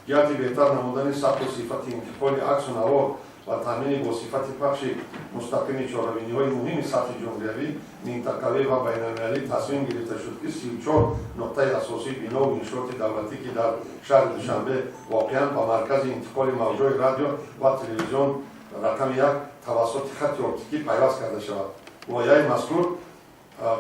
Ҷиҳати беҳтар намудани сатҳу сифати интиқоли аксу навор ва таъмини бо сифати пахши мустақими чорабиниҳои муҳими сатҳи ҷумҳуриявӣ, минтақавӣ ва байналмилалӣ тасмим гирифта шуд, ки 34 нуқтаи асосии бинову иншооти давлатӣ, ки дар шаҳри Душанбе воқеан, ба маркази интиқоли мавҷҳои радио ва телевизион рақами 1 тавассути хатти оптикӣ пайваст карда шавад. Лоиҳаи мазкур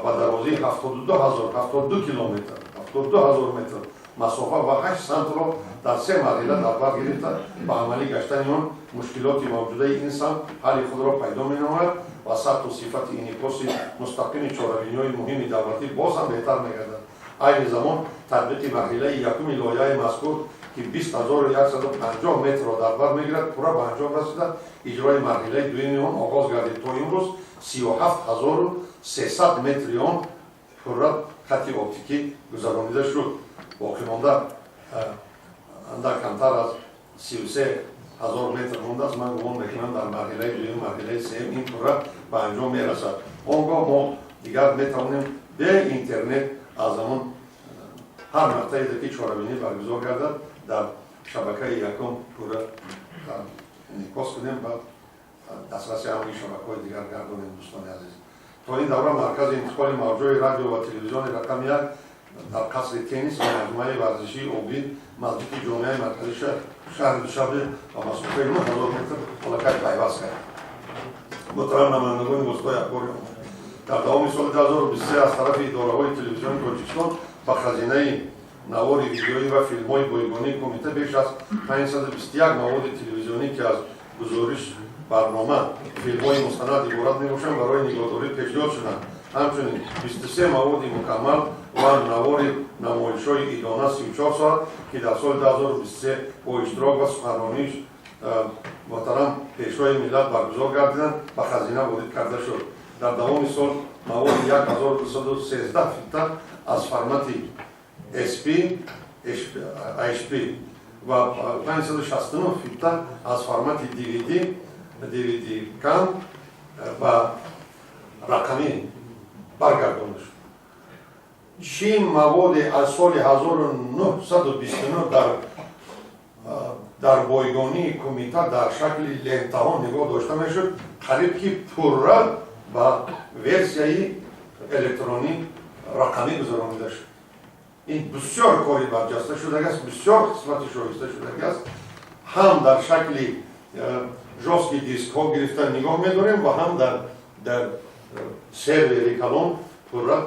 ба дарозии 72 километр, 72 ҳазор метр масофа ва 8 самтро дар се марҳила дар бар гирифта, ба амалӣ гаштани он мушкилоти мавҷудаи ин самт ҳалли худро пайдо менамояд ва сатҳу сифати инъикоси мустақими чорабиниҳои муҳими давлатӣ боз ҳам беҳтар мегардад. Айни замон татбиқи марҳилаи якуми лоиҳаи мазкур, ки 20 150 метрро дар бар мегирад, пурра ба анҷом расида, иҷрои марҳилаи дуюми он оғоз гардид. То имрӯз 37 300 метри он пурра хатти оптикӣ гузаронида шуд. Боқимонда андак камтар аз 33 ҳазор метр мондааст. Ман гумон мекунам, дар марҳилаи дуюм, марҳилаи сеюм ин пурра ба анҷом мерасад. Он гоҳ мо дигар метавонем бе интернет аз ҳамон ҳар нуқтае ки чорабинӣ баргузор гардад, дар шабакаи якум пурра инъикос кунем ва дастраси ҳамаи шабакаҳои дигар гардонем. Дӯстони азиз, то ин давра маркази интиқоли мавҷҳои радио ва телевизиони рақами 1 дар қасри теннис ва маҷмӯаи варзишии обид, масҷиди ҷомеаи марказии шаҳри Душанбе ба масофаи 9000 метр аллакай пайваст кард. Муҳтарам намояндагони воситаҳои ахбори омма, дар давоми соли 2023 аз тарафи идораҳои телевизиони Тоҷикистон ба хазинаи навори видеоӣ ва филмҳои бойгонии кумита беш аз 521 маводи телевизионӣ, ки аз гузориш, барнома, филмҳои мустанад иборат мебошанд, барои нигоҳдорӣ пешниҳод шуданд. Ҳамчунин 23 маводи мукаммал ва навори намоишҳои идона 34 соат, ки дар соли 2023 бо иштирок ва суханронии муҳтарам Пешвои миллат баргузор гардиданд, ба хазина ворид карда шуд. Дар давоми сол маводи 1213 фитта аз формати SP, HP ва 569 фитта аз формати DVD, DVD CAM ба рақамӣ баргардонда шуд. Чӣ маводе аз соли 1929 дар бойгонии кумита дар шакли лентаҳо нигоҳ дошта мешуд, қариб ки пурра ба версияи электронӣ, рақамӣ гузаронида шуд. Ин бисёр кори барҷаста шудагиаст, бисёр хизмати шоиста шудагиаст. Ҳам дар шакли жёсткий дискҳо гирифта нигоҳ медорем ва ҳам дар сервери калон пурра,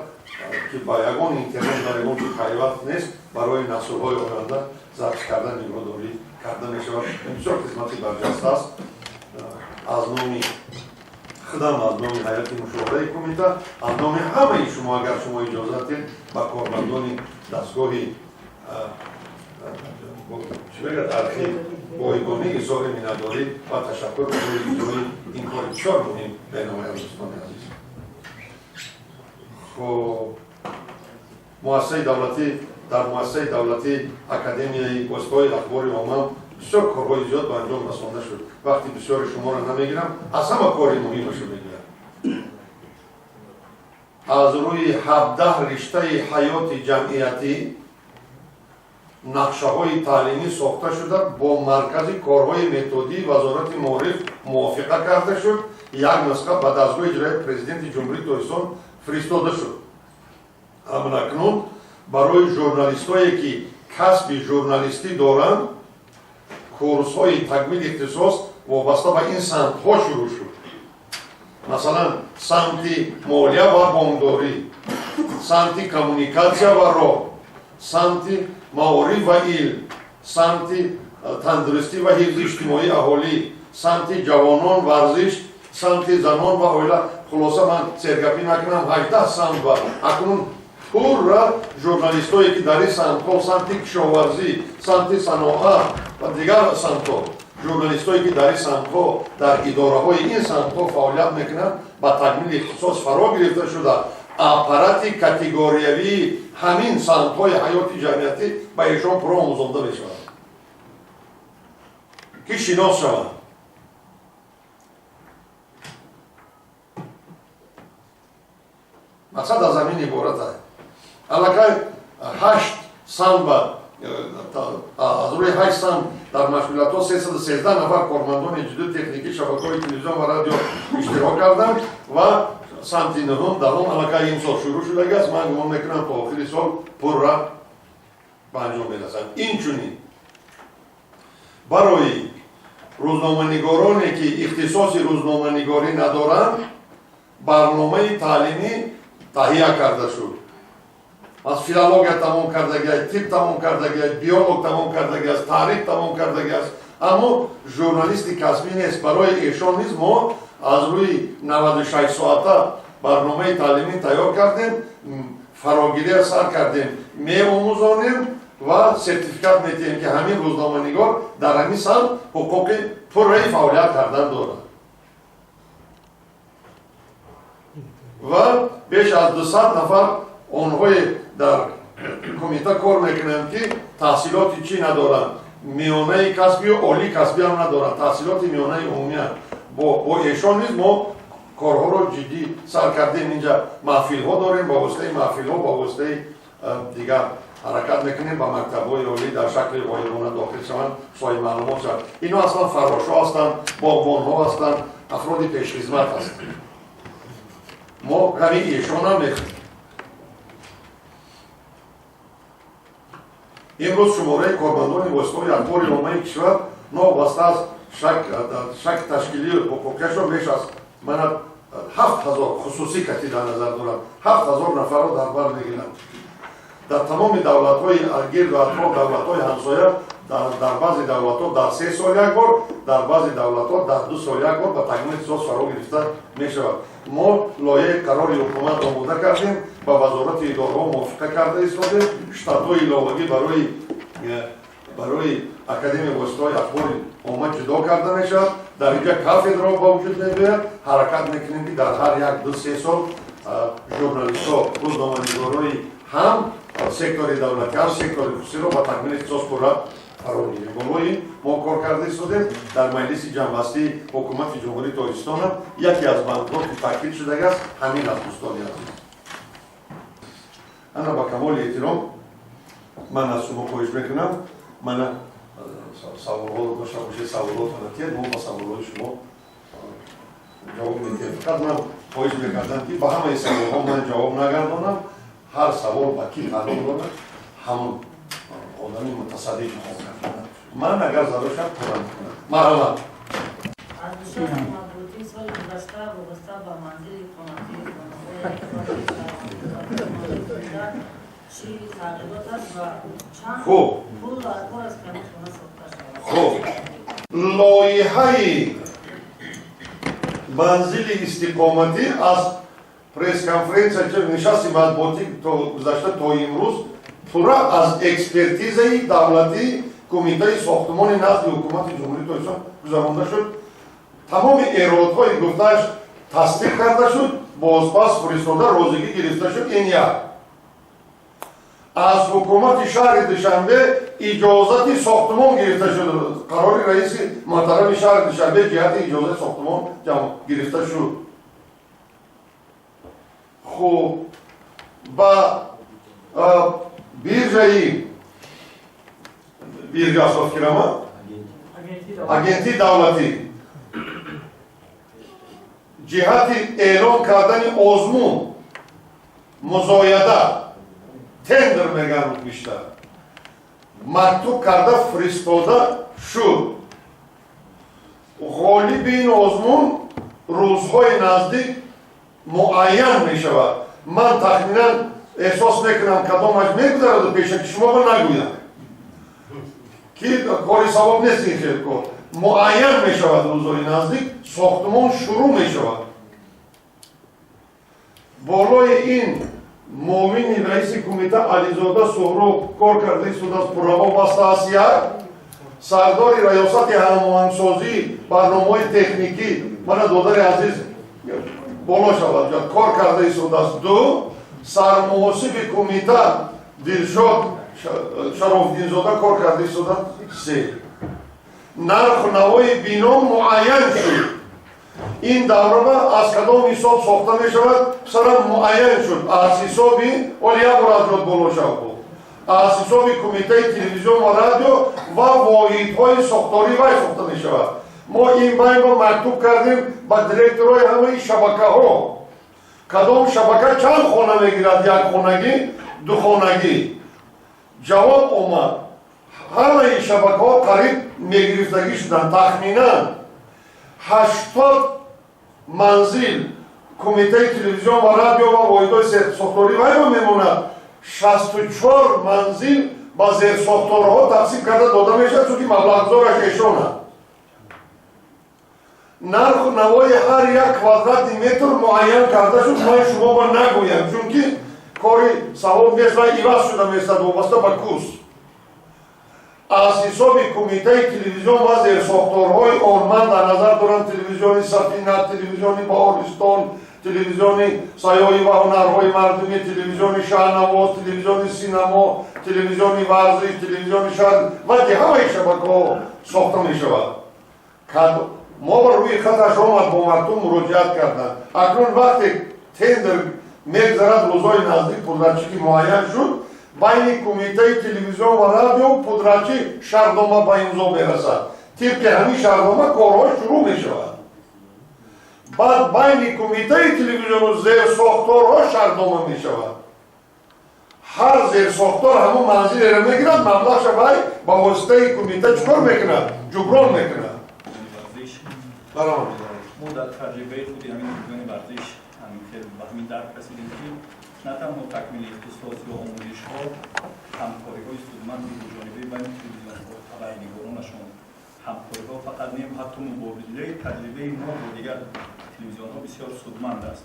ки ба ягон интернет, ба ягон чи пайваст нест, барои наслҳои оянда запись карда, нигоҳдорӣ карда мешавад. Ин бисёр хизмати барҷаста аст. Аз номи худам, аз номи ҳайати мушовираи кумита, аз номи ҳамаи шумо, агар шумо иҷозат диҳед, ба кормандони дастгоҳи, чӣ мегӯяд, архив, бойгонӣ изҳори миннатдорӣ ва ташаккур барои иҷрои ин кори бисёр муҳим менамоям. Дӯстони азиз, хоб, муассисаи давлатӣ дар муассисаи давлатии Академияи воситаҳои ахбори омма бисёр корҳои зиёд ба анҷом расонда шуд. Вақти бисёри шуморо намегирам, аз ҳама кори муҳимашо мегӯям. Аз рӯи 17 риштаи ҳаёти ҷамъиятӣ нақшаҳои таълимӣ сохта шуда, бо маркази корҳои методии Вазорати маориф мувофиқа карда шуд. Як нусха ба дастгоҳи иҷроияи Президенти Ҷумҳурии Тоҷикистон фиристода шуд. Ҳамакнун барои журналистое, ки касби журналистӣ доранд, курсҳои такмили ихтисос вобаста ба ин самтҳо шурӯъ шуд. Масалан, самти молия ва бонкдорӣ, самти коммуникатсия ва роҳ, самти маориф ва илм, самти тандурустӣ ва ҳифзи иҷтимоии аҳолӣ, самти ҷавонон, варзиш, самти занон ва оила. Хулоса, ман сергапӣ накунам, 18 самт ва акнун пурра журналистое, ки дар ин самтҳо, самти кишоварзӣ, самти саноат ва дигар самтҳо, журналистое, ки дар ин самтҳо, дар идораҳои ин самтҳо фаъолият мекунанд, ба такмили ихтисос фаро гирифта шуда, аппарати категориявии ҳамин самтҳои ҳаёти ҷамъиятӣ ба эшон пурра омӯзонда мешавад, ки шинос шаванд. Мақсад аз ҳамин иборат аст. Аллакай ҳашт самт ба аз рӯи 8 самт дар машғулиятҳо 313 нафар кормандони ҷудои техникии шабакаҳои телевизион ва радио иштирок карданд ва самти нуҳум, даҳум аллакай имсол шурӯъ шудагиаст. Ман гумон мекунам, то охири сол пурра ба анҷом мерасад. Инчунин барои рӯзноманигороне, ки ихтисоси рӯзноманигорӣ надоранд, барномаи таълимӣ таҳия карда шуд. Аз филология тамом кардагиаст, тиб тамом кардагиаст, биолог тамом кардагиаст, таърих тамом кардагиаст, аммо журналисти касбӣ нест. Барои эшон низ мо аз рӯи 96 соата барномаи таълимӣ тайёр кардем, фарогирия сар кардем, меомӯзонем ва сертификат метиҳем, ки ҳамин рӯзноманигор дар ҳамин самт ҳуқуқи пурраи фаъолият кардан дорад. Ва беш аз 200 нафар онҳое дар кумита кор мекунанд, ки таҳсилоти чӣ надоранд, миёнаи касбию олии касбӣ ҳам надоранд, таҳсилоти миёнаи умумианд. Бо эшон низ мо корҳоро ҷиддӣ сар кардем. Инҷа маҳфилҳо дорем, ба воситаи маҳфилҳо, ба воситаи дигар ҳаракат мекунем, ба мактабҳои олӣ дар шакли ғоибона дохил шаванд, соҳиби маълумот шаванд. Ино аслан фаррошҳо ҳастанд, боғбонҳо ҳастанд, афроди пешхизмат ҳастанд. Мо ҳамин эшонам мехоҳем. Имрӯз шумораи кормандони воситаҳои ахбори оммаи кишвар новобаста аз шакли ташкилию ҳуқуқияшон беш аз мана 7000, хусусӣ кати дар назар дорад, 7000 нафарро дар бар мегиранд. Дар тамоми давлатҳои гирду атроф, давлатҳои ҳамсоя, дар баъзе давлатҳо дар 3 сол як бор, дар баъзе давлатҳо дар 2 сол як бор ба такмили ихтисос фаро гирифта мешавад. Мо лоиҳаи қарори ҳукумат омода кардем, ба вазорати идораҳо мувофиқа карда истодем. Штатҳои иловагӣ барои академияи воситаҳои ахбори омма ҷудо карда мешавад. Дар инҷа кафедраҳо ба вуҷуд меояд. Ҳаракат мекунем, ки дар ҳар як 2-3 сол журналистҳо, рӯзноманигорои ҳам сектори давлатӣ, ҳам сектори хусусиро ба такмили ихтисос пурра фаро гирем. Болои мо кор карда истодем. Дар маҷлиси ҷамъбастии ҳукумати Ҷумҳурии Тоҷикистон ҳам яке аз бандҳо, ки таъкид шудагиаст, ҳамин аст. Дӯстони азиз, ана ба камоли эҳтиром ман аз шумо хоҳиш мекунам, мана саволҳо дошта бошед, саволотона тиҳед, мо ба саволҳои шумо ҷавоб медиҳем. Фақат ман хоҳиш мекардам, ки ба ҳамаи саволҳо ман ҷавоб нагардонам. Ҳар савол ба ки тааллуқ дорад, ҳамон одами мутасаддӣ ҷавоб гардонад. Ман агар зарур шавад, пурра мекунам. Марҳамат. Аз нишасти матбуотии соли гузашта вобаста ба манзили иқоматии хонаҳои чӣ тағйирот аст ва чанд пул даркор аст, ки ҳамин хона сохта шавад? Хуб, лоиҳаи манзили истиқоматӣ аз пресс-конференсия, нишасти матбуотӣ гузашта то имрӯз пурра аз экспертизаи давлатии Кумитаи сохтумони назди ҳукумати Ҷумҳурии Тоҷикистон гузаронда шуд. Тамоми эродҳои гуфтааш тасдиқ карда шуд, бозпас фиристода, розигӣ гирифта шуд. Ин як. Аз ҳукумати шаҳри Душанбе иҷозати сохтумон гирифта шуд. Қарори раиси муҳтарами шаҳри Душанбе ҷиҳати иҷозати сохтумон гирифта шуд. Хуб, ба биржаи биржа асос кирама агентии давлатӣ ҷиҳати эълон кардани озмун, музояда, тендер мегӯянд бештар, мактуб карда фиристода шуд. Ғолиби ин озмун рӯзҳои наздик муайян мешавад. Ман тахминан эҳсос мекунам, кадомаш мегузараду, пешаки шумо ба нагӯям, ки кори савоб нест ин хел кор. Муайян мешавад рӯзҳои наздик, сохтумон шурӯъ мешавад. Болои ин муовини раиси кумита Ализода Суҳроб кор карда истодааст, пурра вобаста аст. Як сардори раёсати ҳамоҳангсозии барномаҳои техникӣ, мана додари азиз боло шавад, кор карда истодааст. Ду сармуҳосиби кумита Дилшод Шарофдинзода кор карда истодааст. Се нарху навои бино муайян шуд. Ин давраба аз кадом ҳисоб сохта мешавад, сара муайян шуд. Аз ҳисоби оли як бор аз ҷод боло шав буд. Аз ҳисоби Кумитаи телевизион ва радио ва воҳидҳои сохторӣ вай сохта мешавад. Мо ин байнро мактуб кардем ба директорҳои ҳамаи шабакаҳо. Кадом шабака чанд хона мегирад, як хонагӣ, ду хонагӣ. Ҷавоб омад. Ҳамаи шабакаҳо қариб мегирифтагӣ шуданд. Тахминан 80 манзил Кумитаи телевизион ва радио ва воҳидҳои сохторӣ вайро мемонад. 64 манзил ба зерсохторҳо тақсим карда дода мешавад, чунки маблағгузораш эшонад. Нарху навои ҳар як квадрати метр муайян карда шуд. Ман шумо ба нагӯям, чунки кори савоб нест ва иваз шуда местад вобаста ба курс. Аз ҳисоби Кумитаи телевизион ва зерсохторҳои он, ман дар назар дорам телевизиони Сафина, телевизиони Баҳористон, телевизиони Сайёҳӣ ва ҳунарҳои мардумӣ, телевизиони Шаҳнавоз, телевизиони Синамо, телевизиони Варзиш, телевизиони Шаҳр ва ҳамаи шабакаҳо сохта мешавад. Мо ба рӯи хаташ омад, бо мактуб муроҷиат карданд. Акнун вақте тендер мегзарад, рӯзҳои наздик пудратчӣ ки муайян шуд, байни Кумитаи телевизион ва радио пудратчӣ шартнома ба имзо мерасад. Тибқи ҳамин шартнома корҳо шурӯъ мешавад. Баъд байни Кумитаи телевизиону зерсохторҳо шартнома мешавад. Ҳар зерсохтор ҳамон манзилеро мегирад, маблағша вай ба воситаи кумита чӣ кор мекунад? Ҷуброн мекунад. Мо дар таҷрибаи худи ҳамин телевизиони варзиш ба ҳамин дарк расидем, ки на танҳо такмили ихтисос ё омӯзишҳо, ҳамкориҳои судманди дуҷонибаи байни телевизионҳо, хабарнигоронашон, ҳамкориҳо фақат не, ҳатто мубодилаи таҷрибаи мо бо дигар телевизионҳо бисёр судманд аст.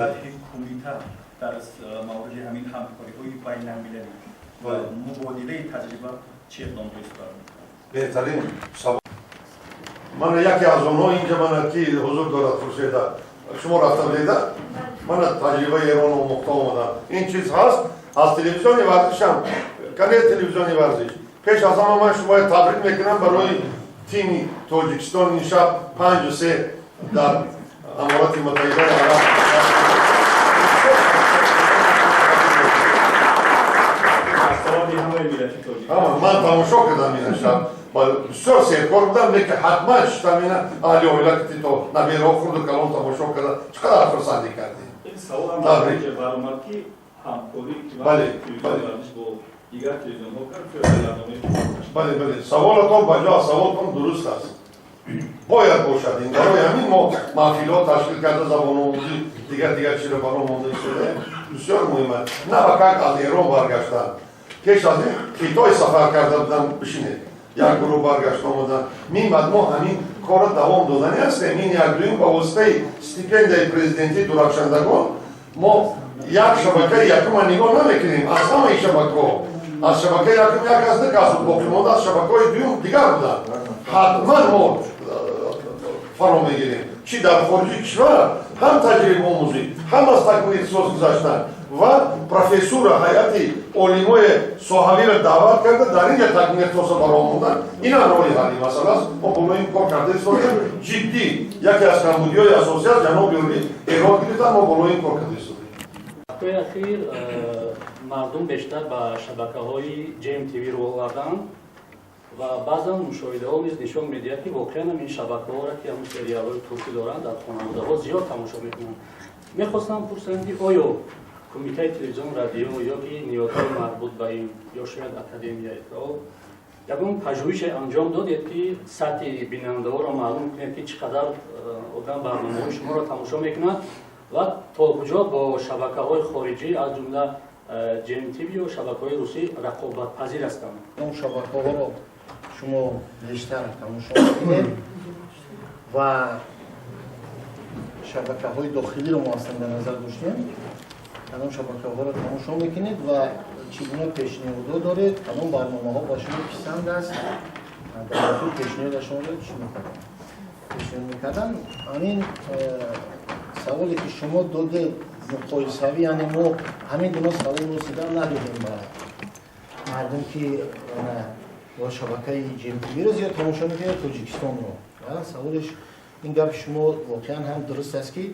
Сатҳи кумита дар мавриди ҳамин ҳамкориҳои байналмилалӣ ва мубодилаи таҷриба чӣ иқдомҳое сурат мегирад? Беҳтарин савол. Мана яке аз онҳо инҷа, мана ки ҳузур дорад, Хуршеда. Шумо рафта будеда? Мана таҷрибаи Эрон омӯхта омадам. Ин чиз ҳаст. Аз телевизиони варзишам, кане телевизиони варзиш. Пеш аз ҳама ман шуморо табрик мекунам барои тими Тоҷикистон ин шаб 5-3 дар Аморати Муттаҳидаи Араб. Ман тамошо кардам ин шаб. Бисёр серкор будам, лекин ҳатман шитам ина аҳли оила ки то набераҳо хурду калон тамошо карда, чӣ қадар хурсандӣ кардем. Ин савол ҳам баромад, ки ҳамкорӣ варзиш бо дигар телевизионҳо кард. Бале, бале, саволатон ба ҷо, саволатон дуруст аст. Бояд бошад ин. Барои ҳамин мо маҳфилҳо ташкил карда, забономӯзӣ, дигар дигар чиро баро монда истодаем. Бисёр муҳим аст. На ба как аз Эрон баргаштан. Пеш аз ин Хитой сафар карда будам, бишинед. Як гурӯҳ баргашта омаданд. Мин баъд мо ҳамин корро давом додани ҳастем. Ин як дуюм ба воситаи стипендияи президентии дурахшандагон мо як шабакаи якума нигоҳ намекунем. Аз ҳамаи шабакаҳо. Аз шабакаи якум як аз ду кас буд, боқимонда аз шабакаҳои дуюм дигар буданд. Ҳатман мо фаро мегирем. Чӣ дар хориҷи кишвар ҳам таҷрибаомӯзӣ, ҳам аз такмили ихтисос гузаштан ва профессура ҳайати олимои соҳавиро даъват карда дар инҷа такмили ихтисосро баро мондан. Инам роҳи ҳалли масъала аст. Мо болои ин кор карда истодаем. Ҷиддӣ яке аз камбудиҳои асосӣ аст, ҷаноби олӣ эрод гирифтан, мо болои ин кор карда истодаем. Вақтҳои ахир мардум бештар ба шабакаҳои GMTV рӯ оварданд ва баъзан мушоҳидаҳо низ нишон медиҳад, ки воқеан ин шабакаҳоро, ки ҳамун сериалҳои туркӣ доранд, дар хонаводаҳо зиёд тамошо мекунанд. Мехостам пурсам, ки оё Кумитаи телевизион радио ё ки ниҳодҳои марбут ба ин ё шояд Академияи иттилоот ягон пажӯҳише анҷом додед, ки сатҳи бинандаҳоро маълум кунед, ки чӣ қадар одам барномаҳои шуморо тамошо мекунад ва то куҷо бо шабакаҳои хориҷӣ, аз ҷумла GMTV ё шабакаҳои русӣ рақобатпазир ҳастанд? Он шабакаҳоро шумо бештар тамошо мекунед ва шабакаҳои дохилиро мо аслан дар назар доштем, кадом шабакаҳоро тамошо мекунед ва чӣ гуна пешниҳодҳо доред, кадом барномаҳо ба шумо писанд аст, дар охир пешниҳодашонро чӣ мекарданд? Пешниҳод мекардан. Ҳамин саволе ки шумо додед муқоисавӣ, яъне мо ҳамин гуна саволро сидан надодем ба мардум, ки бо шабакаи GMTV-ро зиёд тамошо мекунед Тоҷикистонро. Саволеш ин гапи шумо воқеан ҳам дуруст аст, ки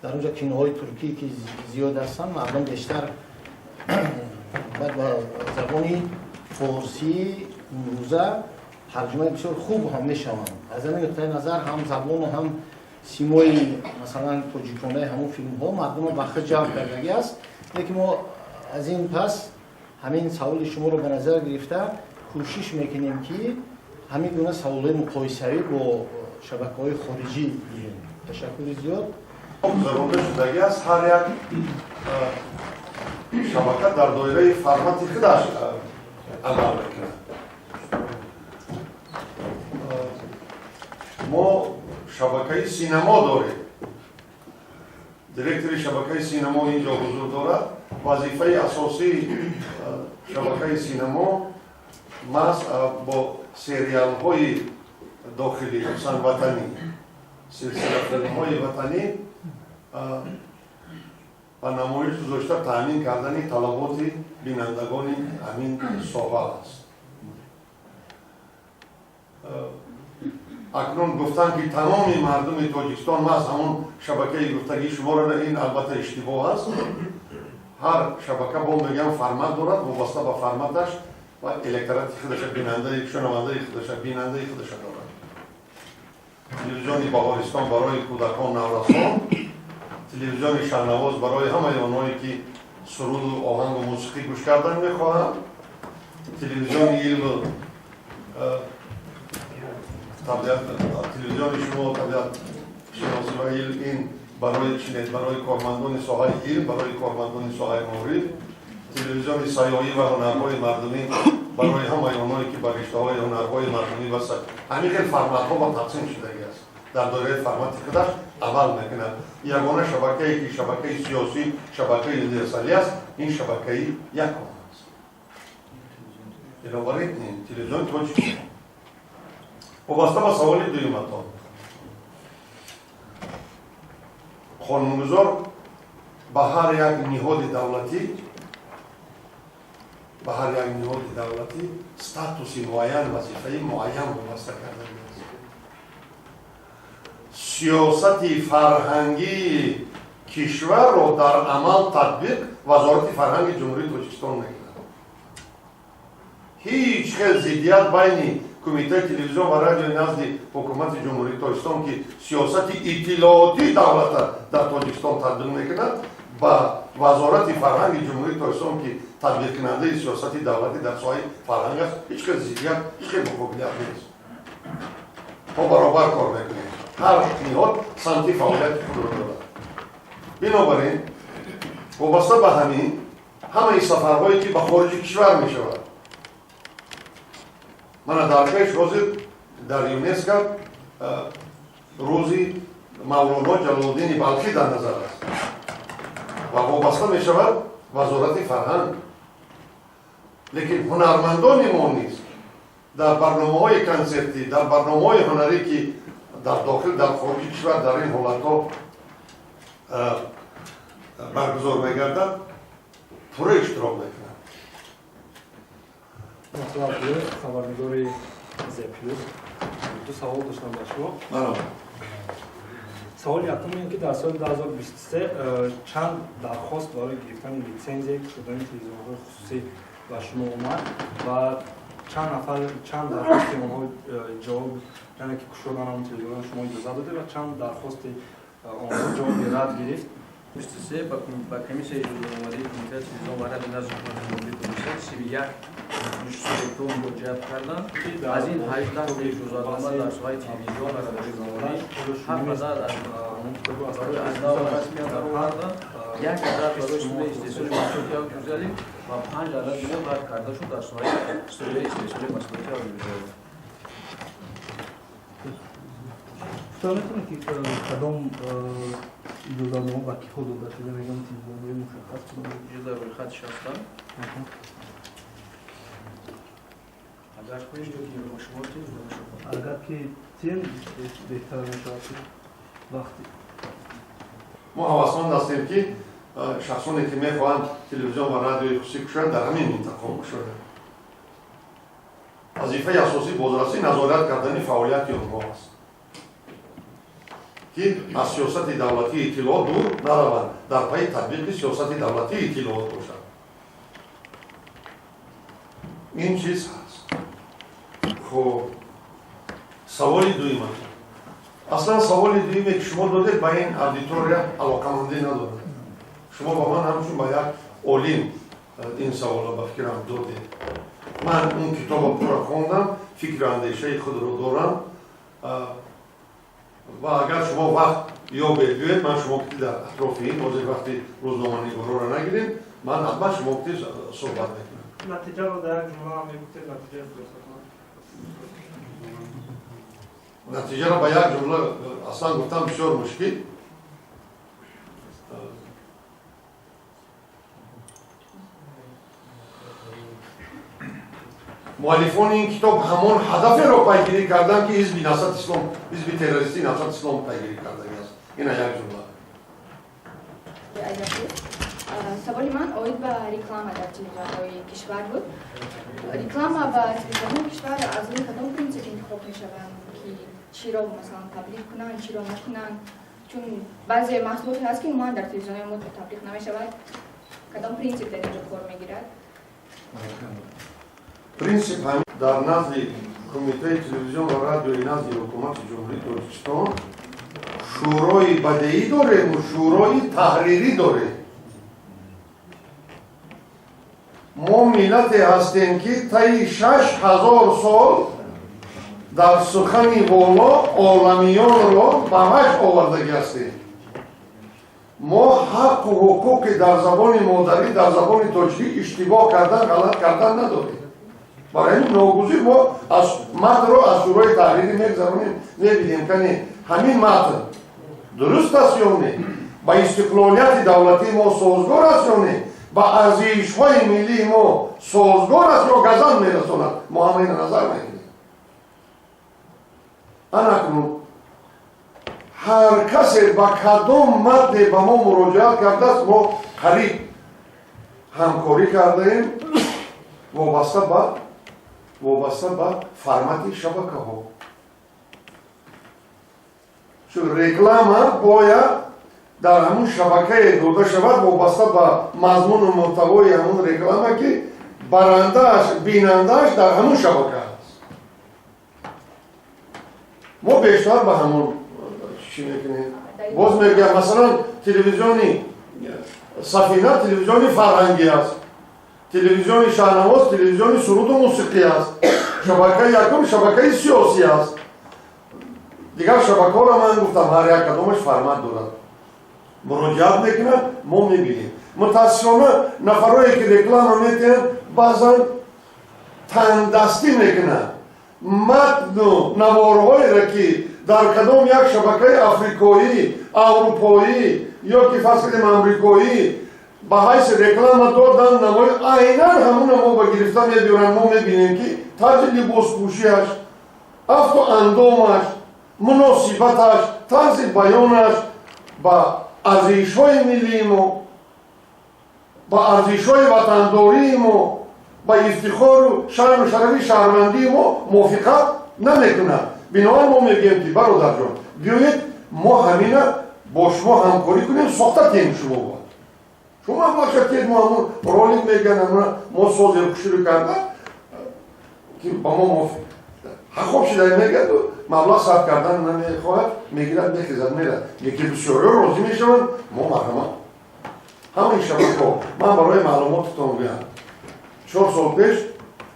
дар онҷо киноҳои туркӣ ки зиёд ҳастанд, мардум бештар Баъд ба забони форсӣ имрӯза тарҷумаи бисёр хуб ҳам мешаванд. Аз ҳамин нуқтаи назар ҳам забону ҳам симои масалан тоҷиконаи ҳамон филмҳо мардумро ба худ ҷалб кардагӣ аст. Лекин мо аз ин пас ҳамин саволи шуморо ба назар гирифта кӯшиш мекунем, ки ҳамин гуна саволҳои муқоисавӣ бо шабакаҳои хориҷӣ диҳем. Ташаккури зиёд. Гузаронда шудагӣ аст. Ҳар як шабака дар доираи формати худаш амал мекунад. Мо шабакаи синамо дорем. Директори шабакаи синамо инҷо ҳузур дорад. Вазифаи асосии шабакаи синамо маҳз бо сериалҳои дохилӣ, хусусан ватанӣ, силсилафилмҳои ватанӣ ба намоиш гузошта таъмин кардани талаботи бинандагони ҳамин соҳа аст. Акнун гуфтан, ки тамоми мардуми Тоҷикистон маҳз ҳамон шабакаи гуфтагии шуморо, ин албатта иштибоҳ аст. Ҳар шабака бо мегӯям формат дорад, вобаста ба форматаш ва электорати худаша, бинандаи, шунавандаи худаша, бинандаи худаша дорад. Телевизиони Баҳористон барои кӯдакон, наврасон, телевизиони Шаҳнавоз барои ҳамаи онҳое, ки суруду оҳангу мусиқӣ гӯш кардан мехоҳанд, телевизиони илму табиат, телевизиони шумо табиатшиносӣ ва илм, ин барои чинед, барои кормандони соҳаи илм, барои кормандони соҳаи маориф, телевизиони сайёҳӣ ва ҳунарҳои мардумӣ барои ҳамаи онҳое, ки ба риштаҳои ҳунарҳои мардумӣ ва ҳамин хел форматҳо ба тақсим шудагӣ аст. Дар доираи формати худаш амал мекунад. Ягона шабакае, ки шабакаи сиёсӣ, шабакаи универсалӣ аст, ин шабакаи якум аст. Бинобар ин телевизиони Тоҷикистон. Вобаста ба саволи дуюматон, қонунгузор ба ҳар як ниҳоди давлатӣ, ба ҳар як ниҳоди давлатӣ статуси муайян, вазифаи муайян вобаста кардагӣ аст. Сиёсати фарҳангии кишварро дар амал татбиқ Вазорати фарҳанги Ҷумҳурии Тоҷикистон мекунад. Ҳеҷ хел зиддият байни Кумитаи телевизион ва радиои назди ҳукумати Ҷумҳурии Тоҷикистон, ки сиёсати иттилоотии давлата дар Тоҷикистон татбиқ мекунад, ба Вазорати фарҳанги Ҷумҳурии Тоҷикистон, ки татбиқкунандаи сиёсати давлатӣ дар соҳаи фарҳанг аст, ҳеҷ хел зиддият, ҳеҷ хел муқобилият нест. Мо баробар кор мекунем. Ҳар ниҳод самти фаъолияти худро дорад. Бинобар ин вобаста ба ҳамин ҳамаи сафарҳое, ки ба хориҷи кишвар мешавад, мана дар пеш ҳозир дар ЮНЕСКО рӯзи Мавлоно Ҷалолуддини Балхӣ дар назар аст ва вобаста мешавад Вазорати фарҳанг. Лекин ҳунармандони мо низ дар барномаҳои консертӣ, дар барномаҳои ҳунарӣ, ки дар дохил, дар хориҷи кишвар дар ин ҳолатҳо баргузор мегардад, пурра иштирок мекунанд. Хабарнигори Зе Плюс, ду савол доштам ба шумо. Саволи якум ин ки дар соли 2023 чанд дархост барои гирифтани литсензияи кушодани телевизионҳои хусусӣ ба шумо омад ва чанд нафар, чанд дархости онҳо ҷавоб, яъне ки кушодан ҳамон телевизионро шумо иҷоза додед ва чанд дархости онҳо ҷавоби рад гирифт? 23 ба комиссияи иҷозатномаварии Кумитаи телевизион ва радио назди ҳукумати Ҷумҳурии Тоҷикистон 31 субъектҳо муроҷиат карданд. Аз ин 18 иҷозатнома дар соҳаи телевизион ва радиои замонӣ, 7 адад барои аз нав расмият даровардан, як адад барои студияи истеҳсоли маҳсулоти аудиовизуалӣ ва 5 адад дигар рад карда шуд дар соҳаи студияи истеҳсоли маҳсулоти аудиовизуалӣ. Гуфта метавонед, ки кадом иҷозатнома ба киҳо дода шуда? Мегӯям, телевизионҳои мушаххас кудом? Инҷо дар рӯйхатш ҳастанд. Агар хоҳед, ё ки ба шумо тем, агар ки тем беҳтар мешавад вақти. Мо ҳавасманд ҳастем, ки шахсоне, ки мехоҳанд телевизион ва радиои хусусӣ кушоянд, дар ҳамин минтақа кушоянд. Вазифаи асосии бозрасӣ назорат кардани фаъолияти онҳо аст, ки аз сиёсати давлатии иттилоот дур нараванд, дар пайи татбиқи сиёсати давлатии иттилоот бошанд. Ин чиз ҳаст. Хуб, саволи дуюм. Аслан саволи дуюме, ки шумо додед, ба ин аудитория алоқамандӣ надорад. Шумо ба ман ҳамчун ба як олим ин саволро, ба фикрам, додед. Ман он китобро пурра хондам, фикру андешаи худро дорам ва агар шумо вақт ёбед, биёед, ман шумо ки дар атрофи ин ҳозир вақти рӯзноманигорҳоро нагирем, ман ҳатман шумо ки суҳбат мекунам. Натиҷаро дар як ҷумла мегуфтед, натиҷаи хулосатон. Натиҷаро ба як ҷумла аслан гуфтам бисёр мушкил. Муаллифони ин китоб ҳамон ҳадаферо пайгирӣ карданд, ки ҳизби Наҳзати Ислом, ҳизби террористии Наҳзати Ислом пайгирӣ кардагӣ аст. Ина як ҷумла. Саволи ман оид ба реклама дар телевизионҳои кишвар буд. Реклама ба телевизионҳои кишвар аз рӯи кадом принсип интихоб мешаванд, ки чиро, масалан, таблиғ кунанд, чиро накунанд? Чун баъзе маҳсулоте ҳаст, ки умуман дар телевизионҳои мо таблиғ намешавад. Кадом принсип дар инҷо кор мегирад? Принсип ҳамин: дар назди Кумитаи телевизион ва радиои назди Ҳукумати Ҷумҳурии Тоҷикистон шӯрои бадеӣ дорему шӯрои таҳрирӣ дорем. Мо миллате ҳастем, ки таи 6000 сол дар сухани воло оламиёнро ба ваҷ овардагӣ ҳастем. Мо ҳаққу ҳуқуқи дар забони модарӣ, дар забони тоҷикӣ иштибоҳ кардан, ғалат кардан надорем. Барои ҳамин ногузир мо аз матнро аз шӯрои таҳрирӣ мегузаронем, мебинем, кани ҳамин матн дуруст аст ё не, ба истиқлолияти давлатии мо созгор аст ё не, ба арзишҳои миллии мо созгор аст ё газанд мерасонад. Мо ҳама ина назар мекунем. Анакнун ҳар касе ба кадом матне ба мо муроҷиат кардааст, мо қариб ҳамкорӣ кардаем вобаста ба формати шабакаҳо. Чун реклама бояд дар ҳамун шабакае дода шавад вобаста ба мазмуну муҳтавои ҳамун реклама, ки барандааш, бинандааш дар ҳамун шабака аст. Мо бештар ба ҳамун чӣ мекунем. Боз мегӯям, масалан, телевизиони Сафина телевизиони фарҳангӣ аст, телевизиони Шаҳнавоз телевизиони суруду мусиқӣ аст, шабакаи якум шабакаи сиёсӣ аст. Дигар шабакаҳоро ман гуфтам, ҳар як кадомаш формат дорад, муроҷиат мекунад, мо мебинем. Мутаассифона, нафарое ки реклама метиҳанд, баъзан тангдастӣ мекунанд. Матну наворҳоеро, ки дар кадом як шабакаи африкоӣ, аврупоӣ ё ки, фарз кардем, амрикоӣ ба ҳайси реклама додан, намои айнан ҳамуна мо ба гирифта мебиёранд. Мо мебинем, ки тарзи либоспӯшиаш, афту андомаш, муносибаташ, тарзи баёнаш ба арзишҳои миллии мо, ба арзишҳои ватандории мо, ба ифтихору шаъну шарафи шаҳрвандии мо мувофиқат намекунад. Бинобар мо мегӯем, ки бародарҷон, биёед, мо ҳамина бо шумо ҳамкорӣ кунем, сохта тем. Шумо ба шумо маблағша тед, мо ҳамун ролик мегӯян, ҳамуна мо созем, хушрӯ карда, ки ба мо мувофиқ хоб шида мегӯяд. Маблағ сарф кардан намехоҳад, мегирад, мехезад, мерад. Лекин бисёриҳо розӣ мешаванд. Мо марҳамат, ҳамаи шабакаҳо. Ман барои маълумотатон гӯям, 4 сол пеш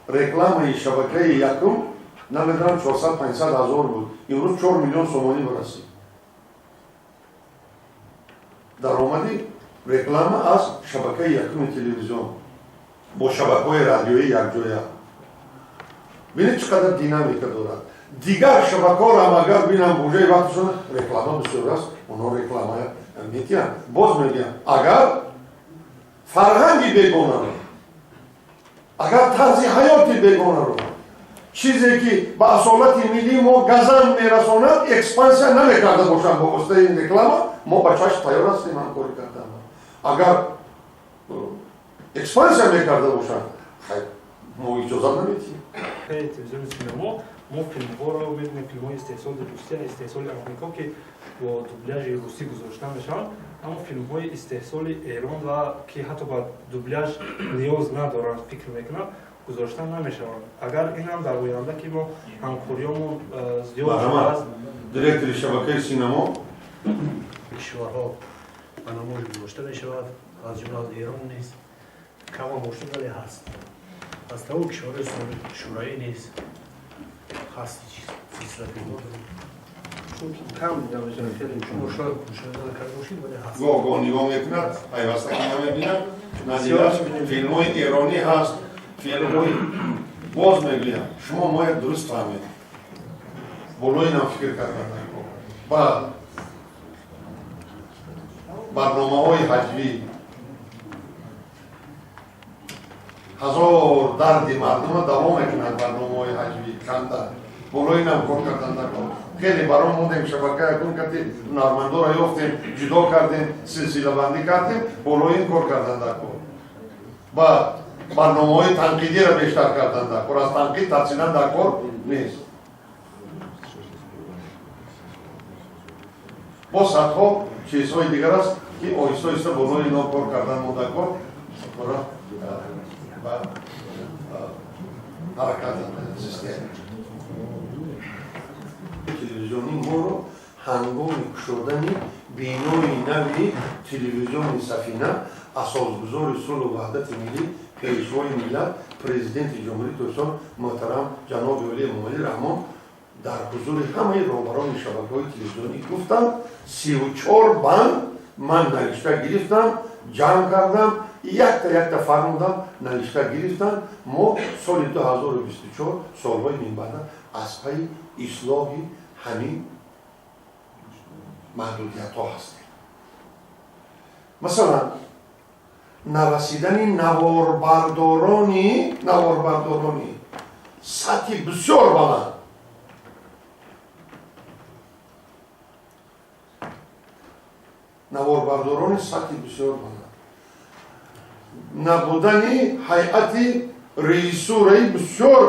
рекламаи шабакаи якум, намедонам, 400-500 ҳазор буд, имрӯз 4 миллион сомонӣ барасид даромади реклама аз шабакаи якуми телевизион бо шабакаҳои радиоӣ якҷоя. Бинед, чӣ қадар динамика дорад. Дигар шабакаҳоро ҳам агар бинам, бужаи вақташон реклама бисёр аст, онҳо реклама метиҳанд. Боз мегӯям, агар фарҳанги бегонаро, агар тарзи ҳаёти бегонаро, чизе ки ба асолати миллии мо газанд мерасонад, экспансия намекарда бошанд бо воситаи ин реклама, мо ба чашм тайёр ҳастем ҳамкорӣ кардан. Агар экспансия мекарда бошанд, мо иҷозат намедиҳем. Телевизиони синемо мо филмҳоро мебинем, филмҳои истеҳсоли Русия, истеҳсоли Амрико, ки бо дубляжи русӣ гузошта мешаванд, аммо филмҳои истеҳсоли Эрон ва ки ҳатто ба дубляж ниёз надоранд, фикр мекунам. гузошта намешаванд. Агар ин ҳам дар оянда ки мо ҳамкориёмон зиёд шудааст. Директори шабакаи синамо кишварҳо ба намоиш гузошта мешавад, аз ҷумла аз Эрон низ кама бошад, вале ҳаст. Аз тамоми кишварҳои шӯравӣ низ ҳаст силсила филмҳо. Кам дида мешавад, хеле шумо шояд мушоҳида накарда бошед, вале ҳаст. Гоҳ гоҳ нигоҳ мекунад, пайваста ки намебинад, надидааст. Филмҳои эронӣ ҳаст, филмҳои боз мегӯям, шумо мояд дуруст фаҳмед. Болои нам фикр кардан накун. Баъд барномаҳои ҳаҷвӣ ҳазор дарди мардума давом мекунанд. Барномаҳои ҳаҷвӣ канда болои нам кор кардан накун. Хеле баром мондем, шабака якун кардем, ҳунармандоро ёфтем, ҷудо кардем, силсилабандӣ кардем, болои ин кор кардан накун. Баъд барномаҳои танқидиро бештар кардан даркор. Аз танқид тарсидан даркор нест. Бо садҳо чизҳои дигар аст ки оҳиста оҳиста болои ино кор кардан мо даркор ба ҳаракат система. Телевизиони моро ҳангоми кушодани бинои нави телевизиони Сафина асосгузори сулҳу ваҳдати миллӣ, пешвои миллат, президенти Ҷумҳурии Тоҷикистон муҳтарам ҷаноби олии Эмомалӣ Раҳмон дар ҳузури ҳамаи роҳбарони шабакаҳои телевизионӣ гуфтанд: 34 банд ман навишта гирифтам, ҷамъ кардам, якта якта фармудам, навишта гирифтам. Мо соли 2024 солҳои минбаъда аз пайи ислоҳи ҳамин маҳдудиятҳо ҳастем. Масалан, нарасидани наворбардорони сатҳи бисёр баланд наворбардорони сатҳи бисёр баланд, набудани ҳайати режиссураи бисёр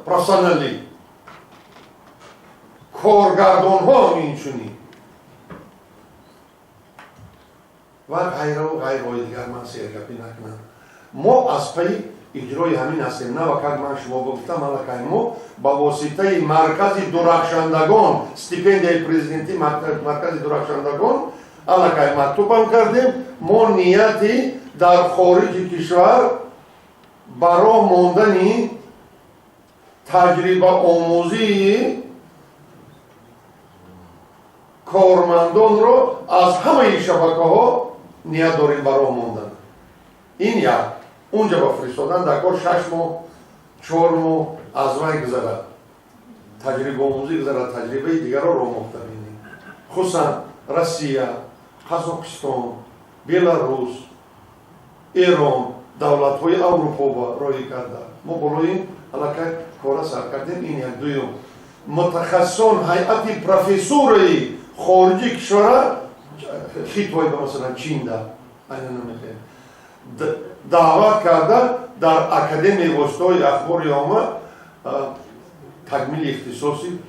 профессионалӣ, коргардонҳо инчунин ва ғайраву ғайрҳои дигар. Ман сергапӣ накунам. Мо аз пайи иҷрои ҳамин ҳастем. Навакак ман шумо гуфтам, аллакай мо ба воситаи маркази дурахшандагон, стипендияи президентӣ маркази дурахшандагон аллакай мактубам кардем. Мо нияти дар хориҷи кишвар ба роҳ мондани таҷрибаомӯзии кормандонро аз ҳамаи шабакаҳо ният дорем ба роҳ мондан. Ин як. Унҷа ба фиристодан дар кор 6 моҳ, 4 моҳ аз вай гузарад, таҷрибаомӯзӣ гузарад, таҷрибаи дигарро омӯхта бинем. Хусусан Россия, Қазоқистон, Беларус, Эрон, давлатҳои Аврупо ба роҳӣ карда. Мо болои ин аллакай кора сар кардем. Ин як. Дуюм, мутахассисон, ҳайати профессураи хориҷи кишвара, Хитой ба масалан Чинда, айна намехоҳем, даъват карда дар Академияи воситаҳои ахбори омма такмили ихтисоси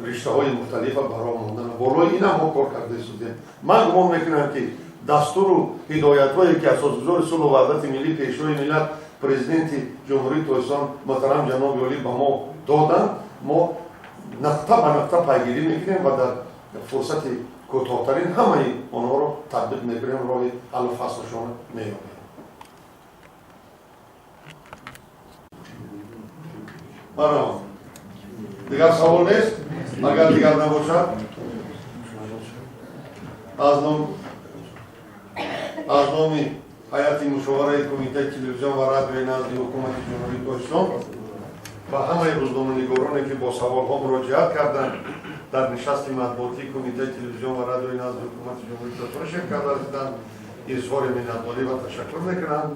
риштаҳои мухталифа ба роҳ мондан. Болои инам мо кор карда истодем. Ман гумон мекунам ки дастуру ҳидоятҳое ки асосгузори сулҳу ваҳдати миллӣ, пешвои миллат, президенти Ҷумҳурии Тоҷикистон муҳтарам ҷаноби олӣ ба мо доданд, мо нуқта ба нуқта пайгирӣ мекунем ва дар фурсати кӯтоҳтарин ҳамаи онҳоро татбиқ мекунем, роҳи ҳаллу фаслашонро меёбем. Баром, дигар савол нест? Агар дигар набошад, аз номи ҳайати мушовараи Кумитаи телевизион ва радиои назди Ҳукумати Ҷумҳурии Тоҷикистон ба ҳамаи рӯзноманигороне ки бо саволҳо муроҷиат карданд дар нишасти матбуотии Кумитаи телевизион ва радиои назди Ҳукумати Ҷумҳурии Тоҷикистон ширкат варзиданд, изҳори миннатдорӣ ва ташаккур мекунам.